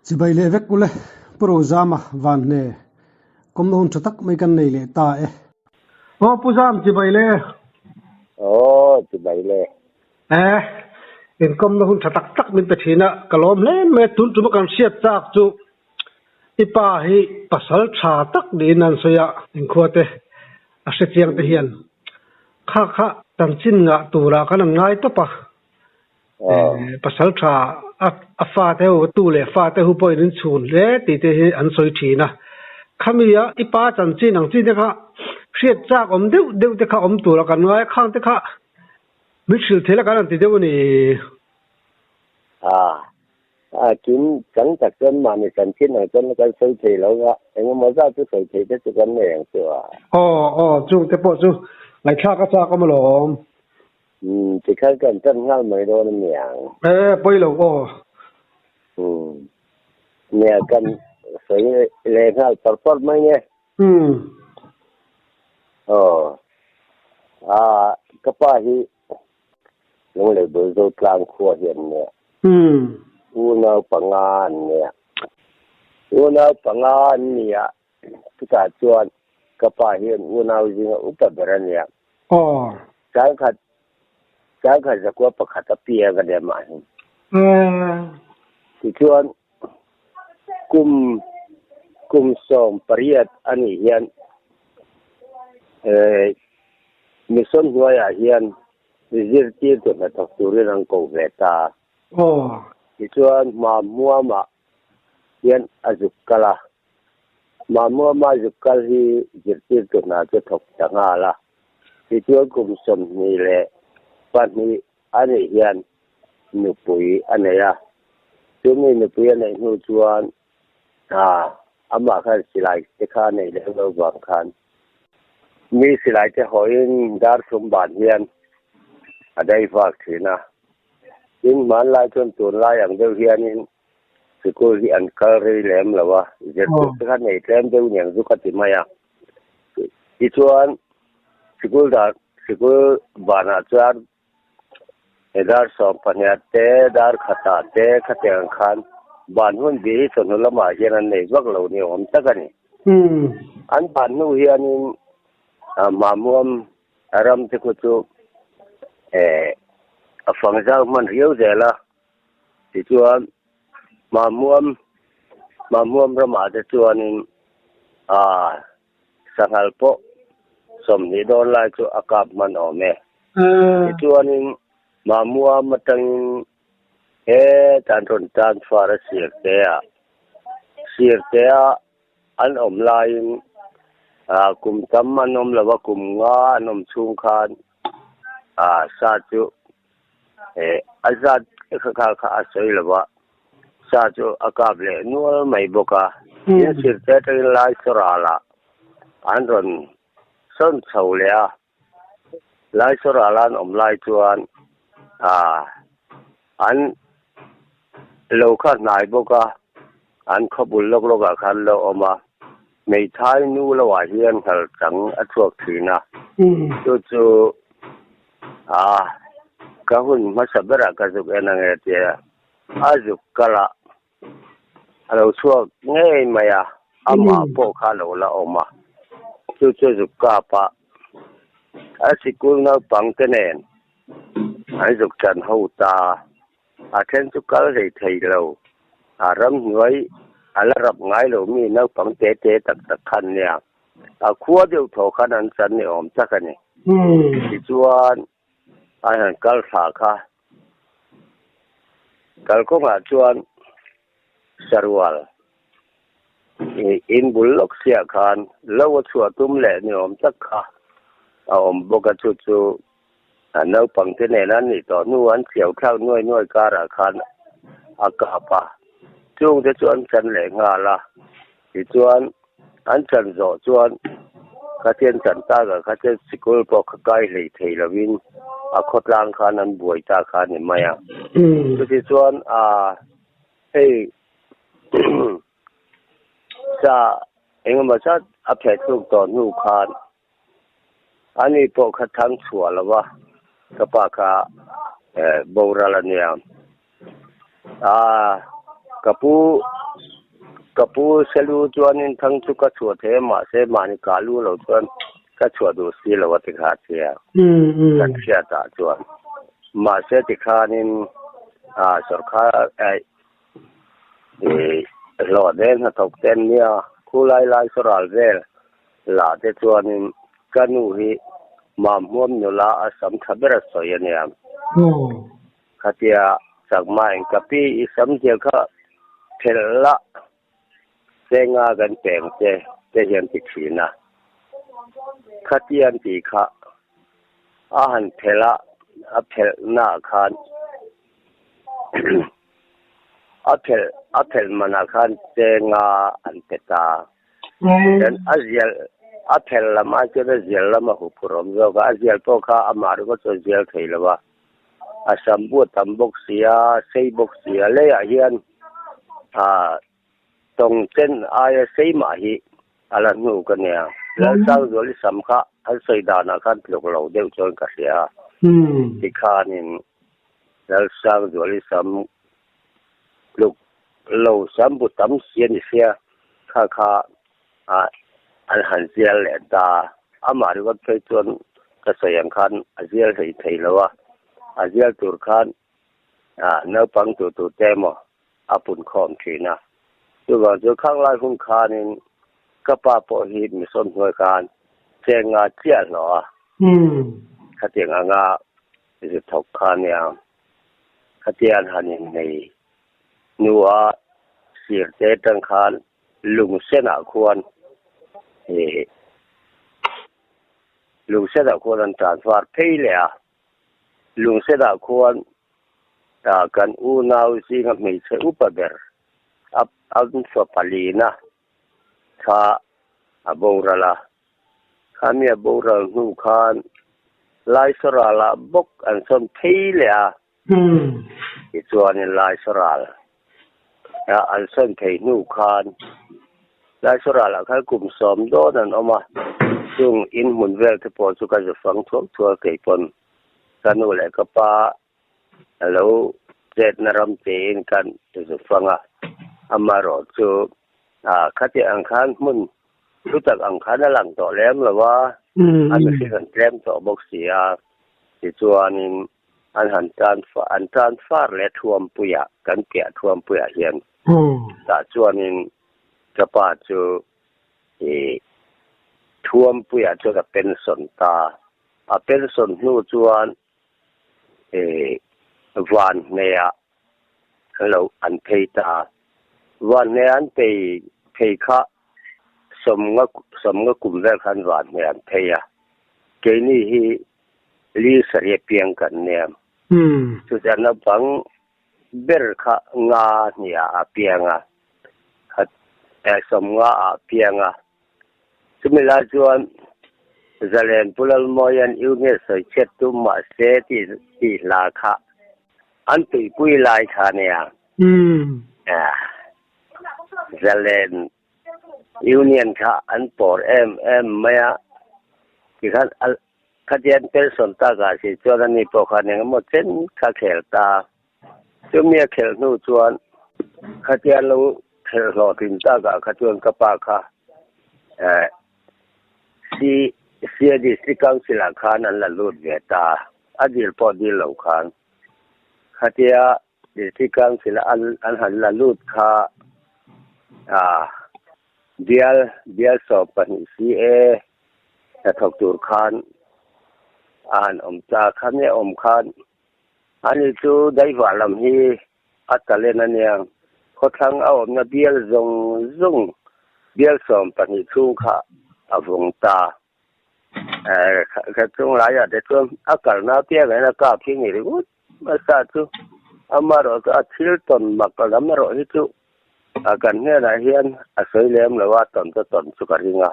Chibai leh vek ule, Pu Rozama Vanhne, kawmna hun tha tak mai kan nei leh ta e. Aw Pu Zam, chibai le. Aw, chibai le. E, inkawmna hun tha tak tak min pe thin a, ka lawm hle mai a, tun tuma kan hriat chak chu i pa hi pasal tha tak niin an sawi a, inkhua te a hre chiang te hian kha kha chanchin ngah turah khan an ngai tawp a. Pasal tha a fate ho tu leh fate ho pawhin an chhun hle tih te hi an sawi thin a. Khami a i pa chanchin ang chi te kha hriat chak awm deuh deuh te kha awm tur a kan ngai a, khang te kha min hrilh theih la kan han ti deuh a ni. A kim chang tak chuan mahni chanchin ang chuan kan sawi thei lo va, engemaw zat chu sawi thei te chu kan nei ang chu a. Aw aw chung te pawh chu ngaihthlak a chak awm alawm. Umm tikhan kan tan nghal mai dawn a niang. E pawi lo aw. Umm nia kan sawi leh nghal par par mai nge. Umm. Aw a ka pa hi Lunglei bul zo tlang khua hi an nia. Umm. Unau panga an nia. Unau panga an nia chutah chuan ka pa hian unau zinga upa ber a nia. Aw. Changkhat changkhat zakua pakhat a piang a nia mahni. Tichuan kum kum 18 a nih hian eh mission hnuaiah hian zirtirtu hnathawk turin an ko ve ta. Aw. Tichuan hmahmuamah hian a zuk kal a. Mahmuama zuk kal hi zirtirtu hna chu thawk ta nghal a, tichuan kum 22 a nih hian nupui a nei a. Chumi nupui a neih hnu chuan amah khan silai te kha a neih leh lo vang khan mi silai te hawiin dar thum ban hian a dai vak thin a. Tin, hmanlai chuan tunlai ang deuh hianin Sikul hi an kal rei lem lo a, zirtir te kha nei tlem deuh niang chu ka ti mai a. Tichuan, sikul dan, sikul banah chuan he dar 12 te, dar khatah te khatiang ang khan ban hun bih hi chawhnu lamah hian an nei vak lo ni awm tak a ni. An ban hnu hianin Mahmuam ram te khu chu a fang zau hman riau zel a. Tichuan, Mahmuam, Mahmuam ramah te chuanin aa sanghal pawh 20 dawn lai chu a kap hman awm e. Tichuanin Mahmuam atangin heta an rawn transfer a Sirtea, Sirtea an awm laiin aa kum tam an awm lo a, kum nga an awm chhung khan aa sa chu Eh, a zat kha kha kha a sawi lo va, sa chu a kap leh nual mai bawk a. Tin, sirte atangin Laisaw-ralah an rawn sawn chho leh a. Laisaw-rala an awm lai chuan ah an lo kha hnai bawk a, an khaw bul lawk lawkah khan lo awm a. Hmeithai nu lohah hian nghal chang a chhuak thin a, chu chu A, ka hun hmasa berah ka zuk en ange tia a zuk kal a, a lo chhuak ngei mai a, amah pawh kha a lo la awm a, chu chu zuk kap a, a sikul naupang te nen an zuk chan ho ta, a then chu kal rei thei lo, a ramhnuai a la rap ngai lo mi naupang te te tak tak khan nia. A khua deuh thaw khan an chan ni awm tak a ni. Tichuan a han kal thla kha kalkawngah chuan sarual in bul lawk siah khan lo a chhuah tum leh ni awm tak kha a awm bawk a, chu chu naupang te nen an nih tawh hnu an chiau thlak nuai nuai karah khan a kap a, chungte chu an chan leh nghal a. Tichuan, an chan zawh chuan Khathian chan takah kha chuan sikul pawh kha kai hlei thei lovin a khawtlang khan an buai ta kha a ni mai a. Chutichuan aa hei sa engemaw zat a phet hluk tawh hnu khan ani pawh kha thang chhuah lo va, ka pa kha boral a nia. Aa ka pu Ka pu Selu chuanin thang chu ka chhuah thei a, mahse mahni kah lu lo chuan ka chhuah duh si lo a ti kha tia kan hriatah chuan. Mahse tikhanin sorkar hlawh deng hnathawk te an nia, khulai lai saw ral vel lah te chuanin ka nu hi Mamhmuam nula a sam tha ber a sawi a nia. Khatia Chakma in ka pi i sam zial kha phelh la Senga kan peng che te hian ti thin a. Khatia an tih kha a han phelh a, a phelh naah khan a phelh a phelh manah khan Senga an pe ta. Chuan a zial a phelh lam ai chuan a zial lam a huphurh awm zawk a, a zial pawh kha amah ringawt chuan zial thei lo a. A sam bu a tam bawk si a, sei bawk si a, leiah hian ah tawng chen aia sei mah hi a la hnu ka nia. Lalsangzuali sam kha an sawi danah khan tluk lo deuh chuan ka hria a, tikhanin Lalsangzuali sam tluk lo sam bu tam si a ni sia, kha kha ah an han zial leh ta. Amah ringawt phei chuan ka sawi ang khan a zial hlei thei lo a, a zial tur khan ah naupang tur tur te emaw a pun khawm thin a. Chuvang chu khang lai hun khanin ka pa pawh hi misawn hnuai khan cheng nga chiah hlawh a, khatiang anga zu thawk kha nia khatiang han innei hnua sir te atang khan Lungsenah khuan ih Lungsenah khuan an transfer phei leh a, Lungsenah khuan ah kan unau zinga hmeichhe upa ber a an fa palina kha a boral a, khami a boral hnu khan Laisoralah bawk an sawn phei leh a. Tichuanin Laisoral ah an sawn thei hnu khan Laisoral ah khan kum sawm dawn an awm a, chung in hmun vel te pawh chu ka zu fang thuak thuak kei pawn ka nu leh ka pa a lo chetna ram tein kan zu fang a, amaherawh chu ah khati ang khan hmun thu tak ang khan a lang tawh lem lo a, a mihring an tlem tawh bawk si a, tichuanin An han transfer an transfer leh Thuampuiah kan piah Thuampuiah hian tah chuanin ka pa chu ih Thuampuiah chuan a pension ta. A pension hnu chuan ih Vanhneah an lo an phei ta. Vanhneah an phei phei kha sawmnga sawmnga kum vel khan Vanhneah an phei a. Keini hi Li sarih piang kan nia. Chutiang naupang ber kha nga hniah a piang a, khat sawm nga ah piang a. Chumi lai chuan Zalen Pu Lalmawia'n Unit sawi chhiat tum mahse tih tih hla kha an tuipui lai kha nia. Zalen Union kha an pawr em em mai a, tikhan a khatian pension takah si chuan ani pawh khan eng emaw chen kha khel ta. Chumi a khelh hnu chuan khatian lo khelh hlawhtlin takah kha chuan ka pa kha eh C C District Council ah khan an la lut ve ta, a dil pawh dil lo khan khatia District Council a an han la lut kha ah bial bial 12 CA hnathawk tur khan a han awm ta kha nia awm khan ani chu daihvah lam hi a talent a nia khawthlang a awmna bial zawng zawng bial 12 chhung kha a vawng ta. Kha chung laiah te chuan a kalna apiangah hian a kap hi ni ringawt. Hmasa chu amaherawh chu a thil tawn mak lam erawh hi chu a kan hnenah hian a sawi lem lo a, tawn chu tawn chu ka ring a.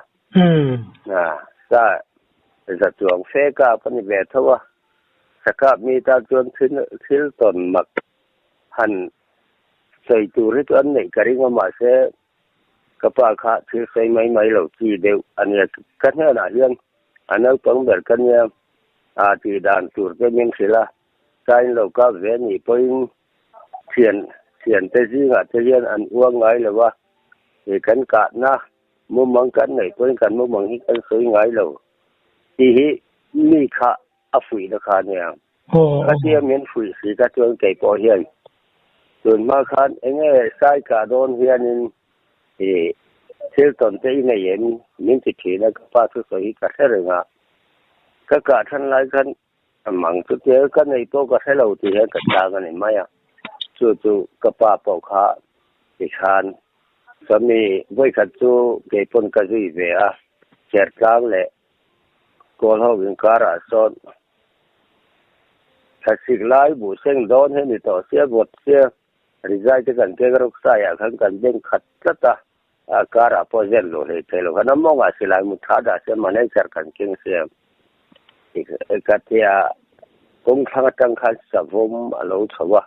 Sa za chuang fe kap a ni ve tho a, sa kap mi tan chuan thil tawn mak han sawi tur hi chu an neih ka ring a, mahse ka pa kha thil sawi mai mai lo chi deuh a nia. Ka hnenah hian a naupang ber ka nia. A tih dan tur te min hrilh a, sain lo kap ve nih pawhin thian thian te zingah te hian an uang ngai lo a, Kan kahna mumang kan neih pawhin kan mumang hi kan sawi ngai lo tih hi mi kha a fuihna kha a nia. Khatia min fuih si ka chuan kei pawh hian tun hma khan eng nge sai kah dawn hianin ih thil tawn te i nei em min ti thin a, ka pa thusawi hi ka hre reng a. Ka kah than lai khan a mang chu tel ka nei pawh ka hre lo tih hian ka chang a ni mai a. Chu chu ka pa pawh kha tikhan sawmi vawikhat chu kei pawn ka zui ve a, Chertlang leh Kawl ho inkarah sawn thlasik lai buh seng dawn hi ni tawh sia vawt sia rizai te kan keng ruk saiah khan kan beng khat tlat a, a karah pawh zen luh hlei thei lo khan a mawngah silai mu tha dah sia manager kan keng sia ka tia kawng thlang atang khan savawm a lo chho a,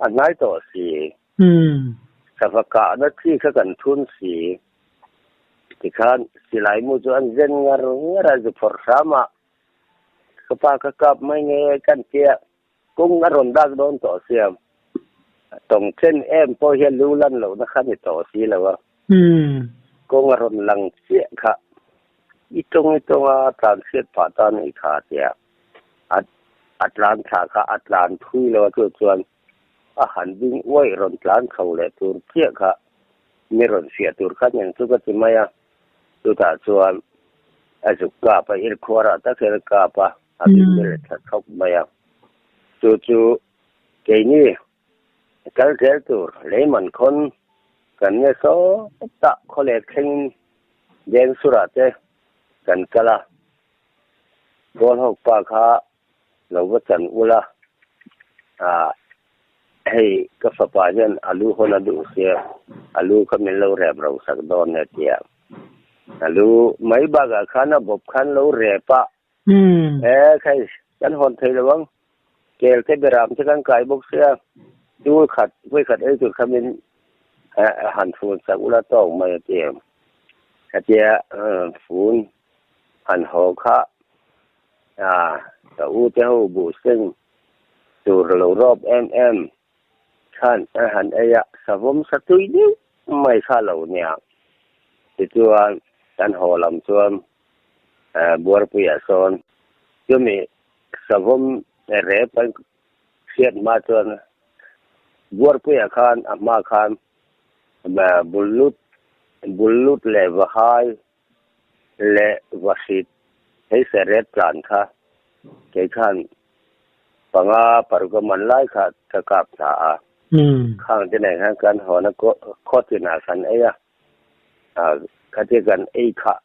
a hnai tawh si. Sava kahna chi kha kan thun si. Tikhan silai mu chu an zen ngar ngar a, zu phawrh hram a, ka pa ka kap mai nge kan tia kawng a rawn dak dawn tawh sia, tawng chen em pawh hian lu lan lohna kha ni tawh si lo a, kawng a rawn lang chiah kha i tawng i tawng a tlan hriat phah ta a nih kha tia a tlan thla kha a tlan thui lo a chu chuan a han ding uaih rawn tlan chho leh tur chiah kha mi rawn fiah tur kha nen chu ka ti mai a, chutah chuan a zuk kap a, irkhuarah tak hian a kap a, a bing vel thla chhawk mai a, chu chu keini kal zel tur leiman khawn kan nge sawtah khawlek thlengin Dengsurah te kan kal a, Kawlhawk pa kha lo va chan ula, ah hei ka fapa hian alu hawn a duh sia, alu kha min lo rep ro sak dawn e tia. Alu mai bakah khan a bawp khan lo rep a, e khai kan hawn thei lo ang, kel te beram te kan kai bawk sia, tul khat vawi khat ei tur kha min han fun sak ula tawk mai a tia. Khatia fun han haw kha Ka u te ho buh seng tur lo rawp em em khan a han ei a, savawm sa tui deuh mai kha lo nia. Tichuan kan haw lam chuan Buarpuiah sawn chumi savawm rep an hriat hma chuan Buarpuiah khan a hma khan Bullut Bullut leh Vahai leh Vahrit hei serep tlan kha kei khan panga paruk a man lai kha ka kap thla a, khang te nen khan kan hawn a khaw tinah kan ei a, khatia kan ei kha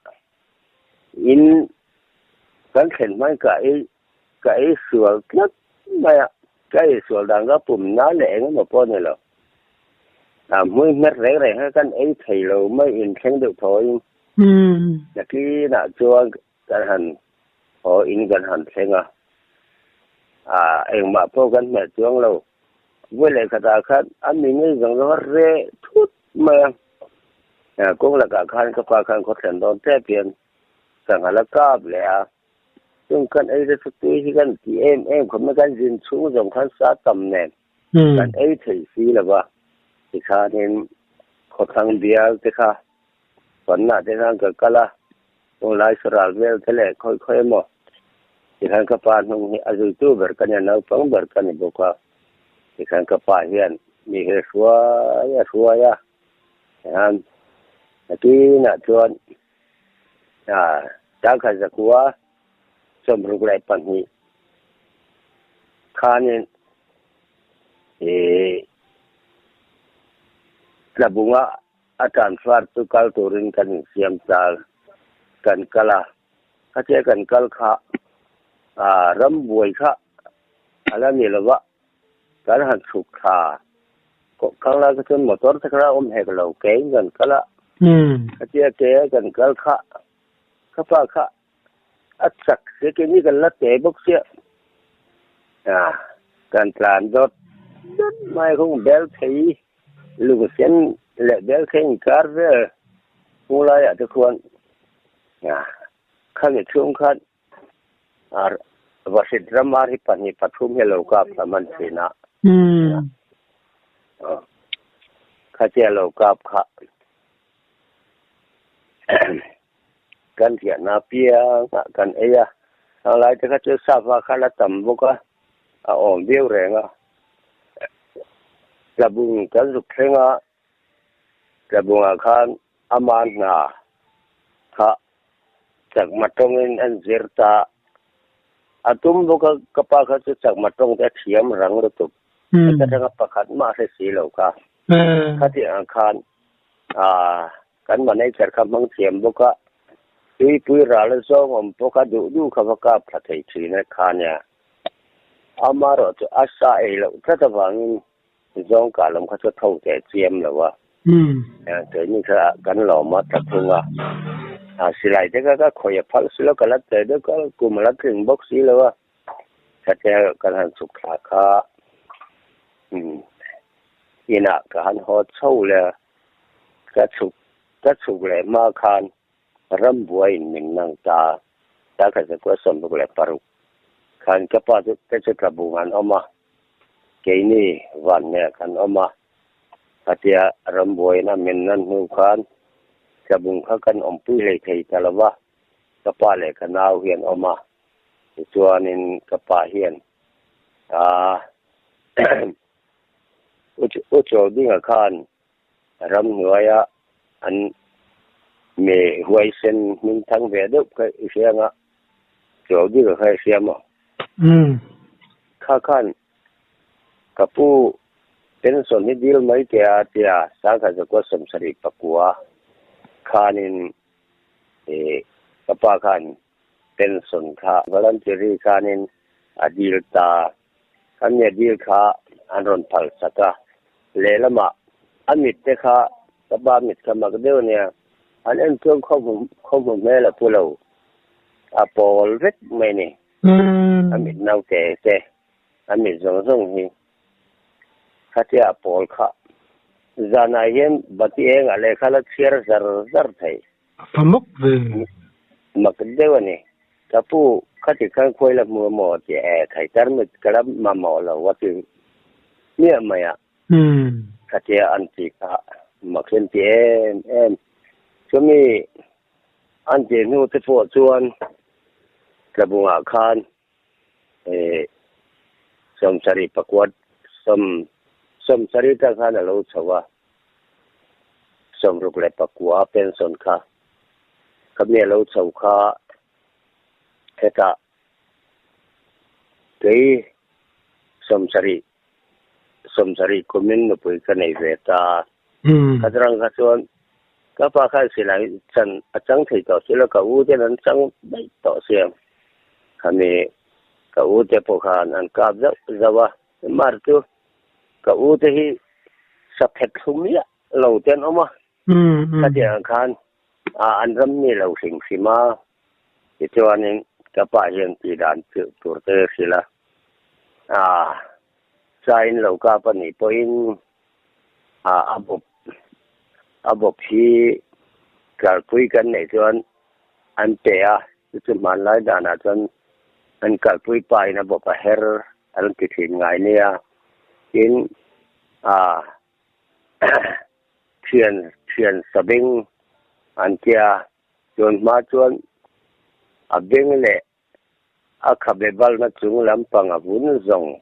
in kan thlen hmain ka ei ka ei sual tlat mai a, ka ei sual dan ka pum na leh eng emaw pawh a ni lo. A hmui hmer reng reng kha kan ei thei lo mai inthleng deuh thawiin nakinah chuan kan han haw in kan han thleng a, a engmah pawh kan hmeh chuang lo. Vawi leh khatah khan a mi ngei zawng zawng a reh thut mai a, kawng lakah khan ka pa khan khawthlen dawn tep hian sangha la kap leh a. Chung kan ei te chu tui hi kan ti em em khawp mai, kan zin chhung zawng khan sa tam nen kan ei thei si lo va, tikhanin khawthlang bial te kha panna te khan ka kal a, tunlai saral vel te leh khawi khawi emaw tikhan ka pa hnung hi a zuitu ber ka nia, naupang ber ka ni bawk a, tikhan ka pa hian mi hi hruai a hruai a, tikhan nakinah chuan Changkhat zakua 62 khanin ih tlabunga a transfer chu kal turin kan insiam chal kan kal a, khatia kan kal kha ah rambuai kha a la ni lo va. Kan han chhuk thla kang lai kha chuan motor te kha awm hek lo ke in kan kal a, khatia ke a kan kal kha ka pa kha a chak sia keini kan la te bawk sia kan tlan dawt dawt mai khung bel thei lungsen leh bel thei inkar vel hung laiah te khuan khami chhung khan Vahrit ram ar hi pahnih pathum hi a lo kap thla hman thin a. Khatia lo kap kha. Kan riahna piang ah kan ei a, hang lai te kha chu sava kha la tam bawk a, a awm viau reng a. Tlabung kan zuk thleng a, tlabungah khan ama hna kha chakma tawngin an zir ta. A tum bawk a, ka pa kha chu chakma tawng te a thiam rang lutuk. Heta tanga pakhat mah hre si lo kha. Khatiang ang khan aah Kan manager kha hmang thiam bawk a, tuipui ral a zawng awm pawh kha duh duh kha va kap thla thei thin a kha nia. Amaherawh chu a sa ei loh tlat avangin zawng kah lam kha chu a tho teh chiam lo a. Keini kha kan lawm a tla thung a, a silai te kha ka khawih a phal si lo, ka la teh deuh kha kum a la tling bawk si lo a, khatia kan han chhuk thla kha inah ka han haw chho le a. Ka chhuk ka chhuk leh hma khan rambuaiin min nang ta ta ka zakua 66 khan ka pa chu te chu tlabung an awm a, keini vanhne kan awm a, khatia rambuaiin a min nan hnu khan tlabung kha kan awmpui hlei thei ta lo va, ka pa leh ka nau hi an awm a, tichuanin ka pa hian aah U Chawdinga khan ramhnuaia an mi huaisen hming thang ve deuh kha i hria anga, Chawdinga kha i hria maw? Kha khan ka pu pension hi dil mai teh a tia 1979 khanin ka pa khan pension kha voluntary khanin a dil ta. Kan nia dil kha an rawn phal sak a, lehlamah a mit te kha ka pa mit kha mak deuh ania, an en chuan khaw hmu hmel a pu lo, a pawl vek mai a ni. A mit naute te, a mit zawng zawng hi khatia a pawl kha zanah hian bati engah lehkha la chhiar zar zar thei. A fa mak ve. Mak deuh a ni. Ka pu, khati khan khuai la hmu emaw tih e, khai tarmit ka la mamawh lo a ti miah mai a. Khatia an ti kha mak hian ti em em. Chumi an tih hnu te pawh chuan tlabungah khan 76 70 tang khan a lo chho a, 69 pension kha khami a lo chho kha hetah kei 70 70 kumin nupui ka nei ve ta. Khadrang kha chuan ka pa khan silai chan a chang thei tawh si lo, ka u ten an chang daih tawh si ang. Khami ka u te pawh khan an kap zauh zauh a, mar chu ka u te hi saphet thlum miah lo te an awm a, khatiang ang khan an ram mi lo hrim hrim a, tichuanin ka pa hian tih dan tur te hrilh a, chain lo kap a nih pawhin a bawp a bawp hi kalpui kan neih chuan an pe a, chu chu hmanlai danah chuan an kalpui pa in a bawp a her an ti thin ngai nia, tin ah thian thian sabeng an tia chuan hma chuan a beng leh A khabe balna chung lampang a vun zawng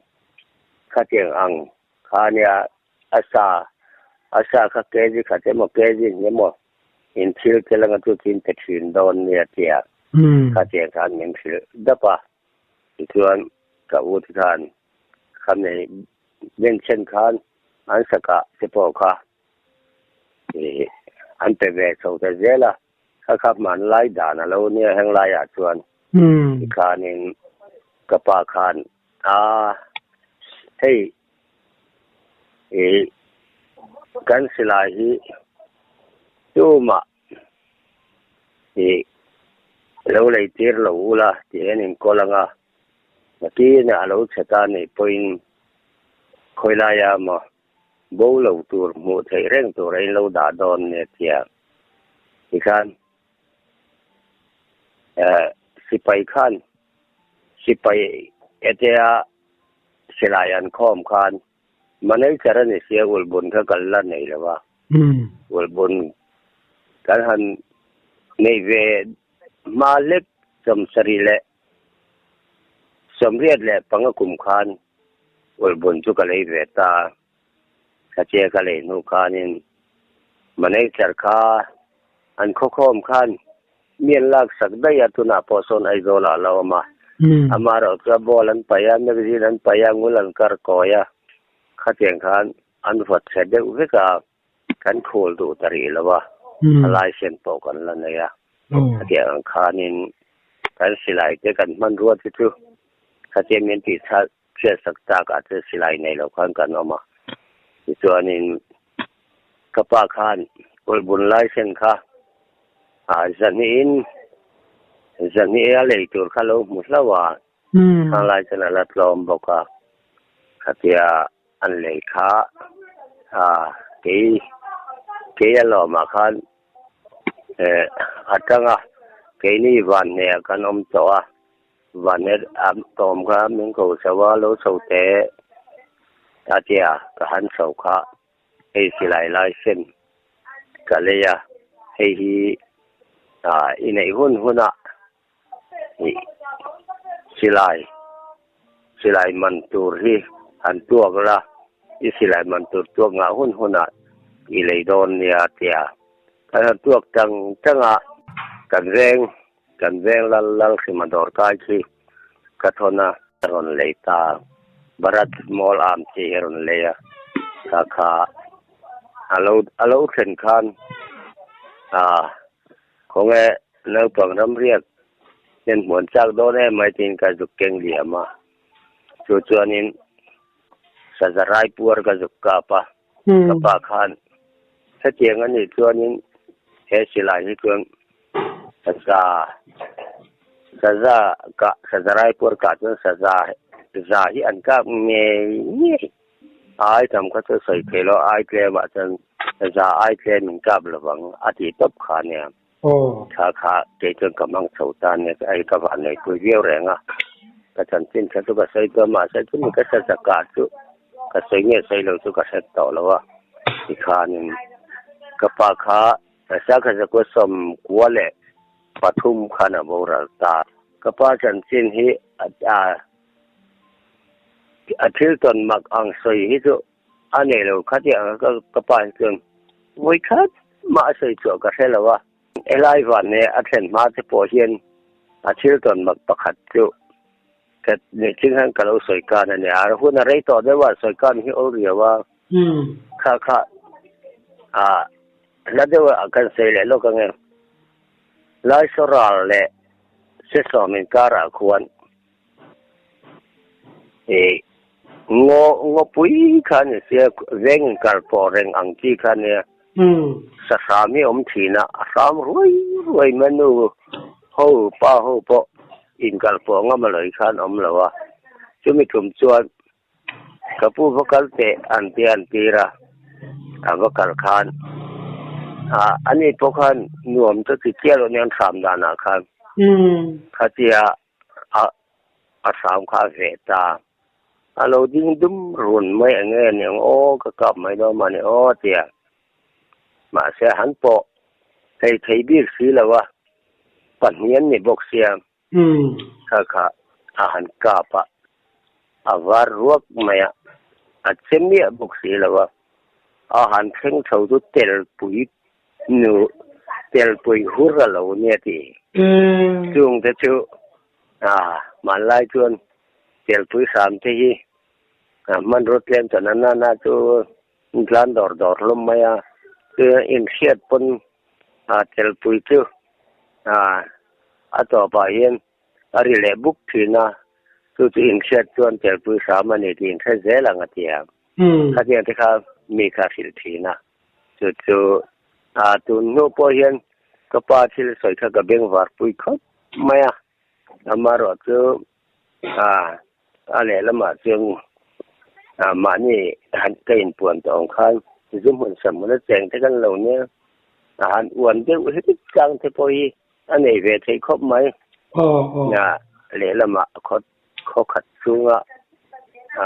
khatiang ang kha nia a sa a sa kha kg khat emaw kg hnih emaw in thil tel anga chu chin pe thin dawn nia tia khatiang khan min hrilh dap a. Tichuan ka u te khan khami benchen khan an sakah te pawh kha an pe ve chho ta zel a. Kha kha hmanlai dan a lo nia heng laiah chuan tikhanin ka pa khan a hei i kan silai hi tumah i lo lei tir lo ula tih hian inkawl ang a, nakin a lo chhe ta nih pawhin khawilaia maw Bo lo tur hmuh theih reng tur a in lo dah dawn nia tia tikhan eh sipai khan sipai etea silai an khawm khan manager a ni sia ulbun kha kal la nei lo a ulbun kan han. Nei ve hma hlek 78 kum khan ulhbun chu ka lei ve ta a. Khatia ka lei hnu khanin manager kha an khawkhawm khan mi an laksak daih a, tunah pawh sawn Aizawl ah a la awm a. Amaherawh chu a ball an paih a, magazine an paih a, ngul an kar kawi a, khatiang khan an vawt chhe deuh vek a. Kan khul duh ta rih lo a, a license pawh kan la nei a. Khatiang ang khanin kan silai te kan hmanrua te chu khatia min tih chhiat sak tak ah chuan silai nei lo khan kan awm a. Tichuanin ka pa khan ulhbun license kha zahnihin zahnih a lei tur kha lo hmu hlauh a, khang lai chuan a la tlawm bawk a. Khatia an lei kha kei kei a lawmah khan a tang a, keini vanhnehah kan awm tawh a, vanhne a tawm kha min ko chho a, lo chho teh a tia ka han chho kha hei silai license ka lei a, hei hi i neih hun hunah Silai, silai man tur hi han tuak la, i silai man tur tuak ngah hun hunah i lei dawn nia tia kan han tuak tang tang a, kan veng, kan veng lal lal hrima dawr kai khi ka thawn a, a rawn lei ta, Bharat Small Arm chi hi a rawn lei a, kha kha a lo a lo thlen khan ah Khawnge naupang ramriak hian hmuan chak dawn em mai tiin ka zuk keng liam a, chu chuanin saza rai puar ka zuk kap a, ka pa khan hetiang a nih chuanin he silai hi chuan saza saza kah saza rai puar kah chuan saza za hi an kap ngei ngei. Ai tam kha chu sawi thei lo, ai tlem ah chuan za ai tlem in kap lovang a tih tawp kha nia. Kha kha kei chuan ka hmang chho ta nia, ai ka van nei pui viau reng a. Ka chanchin kha chu ka sawi tawh a, mahse chumi ka hre zaka chu ka sawi nge sawi lo chu ka hre tawh lo a. Tikhanin ka pa kha Sakha zakua 93 khan a boral ta. Ka pa chanchin hi a A thil tawn mak ang sawi hi chu a nei lo kha tih ang ka ka pa hi chuan vawi khat mah a sawi chhuah ka hre lo a. Helai van nen a thlen hma te pawh hian a thil tawn mak pakhat chu ka nihching hian ka lo sawi kan a nia. A hun a rei tawh deuh a, sawi kan hi awl riau a. Kha kha a hla deuh a kan sawi leh lawk ange. Laisaw ral leh Sesawm inkarah khuan Ih ngaw ngawpui kha a ni sia veng inkar pawh reng ang chi kha a nia. Sahram hi a awm thin a, a hram ruai ruai mai nu ho pa ho pawh inkar pawh ngam a lawi khan a awm lo a. Chumi tum chuan Ka pu va kal teh an ti an tir a, a va kal khan ah ani pawh khan nuam chu ti chiah lo nia an hram danah khan khatia a a hram kha a veh ta a lo ding dum run mai eng nge ni ang aw ka kap mai dawn mah ni aw tia mahse han pawh thei thei bik si lo a pahnih an ni bawk sia. Kha kha a han kap a, a var ruak mai a, a che miah bawk si lo a, a han thleng chho chu telpui nu telpui hur a lo nia ti. Chung te chu a hmanlai chuan telpui hram te hi a hmanraw tlem chuan a nana chu tlan dawr dawr hlawm mai a, inhriat pawn a telpui chu a a tawpah hian a ri leh buk thin a, chu chu inhriat chuan telpui hram a ni tih inhre zel ang a ti a. Khatiang te kha mi kha hrilh thin a, chu chu a tun hnu pawh hian ka pa thil sawi kha ka bengvar pui khawp mai a, amaherawh chu a a lehlamah chuan mahni han ka inpuan tawh ang khan zu hmun sam hmun a cheng te kan lo nia. A han uan deuh hrik tlang te pawh hi a nei ve thei khawp mai. Nia lehlamah khaw khaw khat chhunga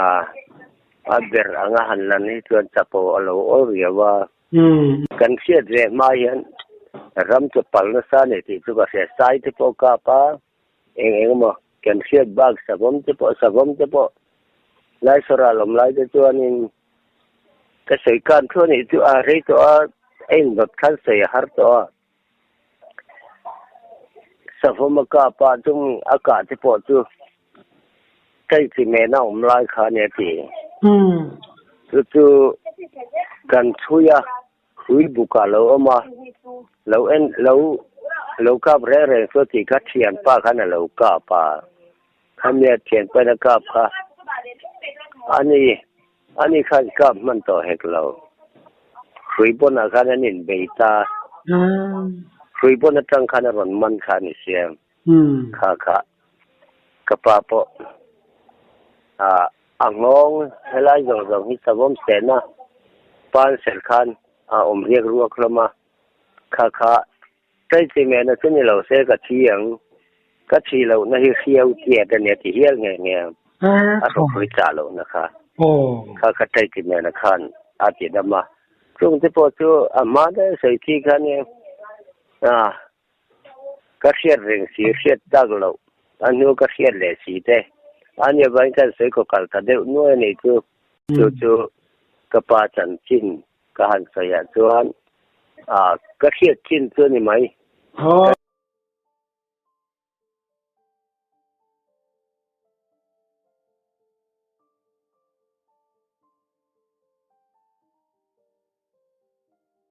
a a ber anga han lan hi chuan chapo a lo awl riau a. Kan hriat ve hma hian. Ram chu pal nasa a ni tih chu ka hria. Sai te pawh kap a, eng eng emaw kan hriat bak savawm te pawh savawm te pawh Laisawra lawm lai te chuanin ka sawi kan thu a nih chu a rei tawh a, a inzawt khan sawi a har tawh a. Savawm a kap a, chung a kah te pawh chu Kai chi mena awm lai kha a ni a ti. Chu chu kan chhui a. Hrui buk ah lo awm a, lo en lo lo kap reng reng chu tih kha thianpa khan a lo kap a, khami a thianpa in a kap kha ani ani khan kap hman tawh hek lo, hrui pawn ah khan an inbei ta, hrui pawn atang khan a rawn man kha a ni sia, kha kha ka pa pawh ah. A nghawng helai zawng zawng hi savawm sehna pan ser khan a awm riak ruak hlawm a, kha kha Taichi mena chu ni lo se ka thi ang, ka thi lohna hi hriau tiat a nia ti hial nghe nghe a, a hrawkhrui chah lohna kha, kha kha Taichi mena khan a ti dam a, chung te pawh chu a hma daih sawi khi kha nia, ah. Ka hriat reng si, hriat tak loh a hnu ka hriat leh si te. A nia vain kan sawi kaw kal ta deuh nuai a nih chu. Chu chu ka pa chanchin ka han sawi ah chuan ah ka hriat chin chu a ni mai.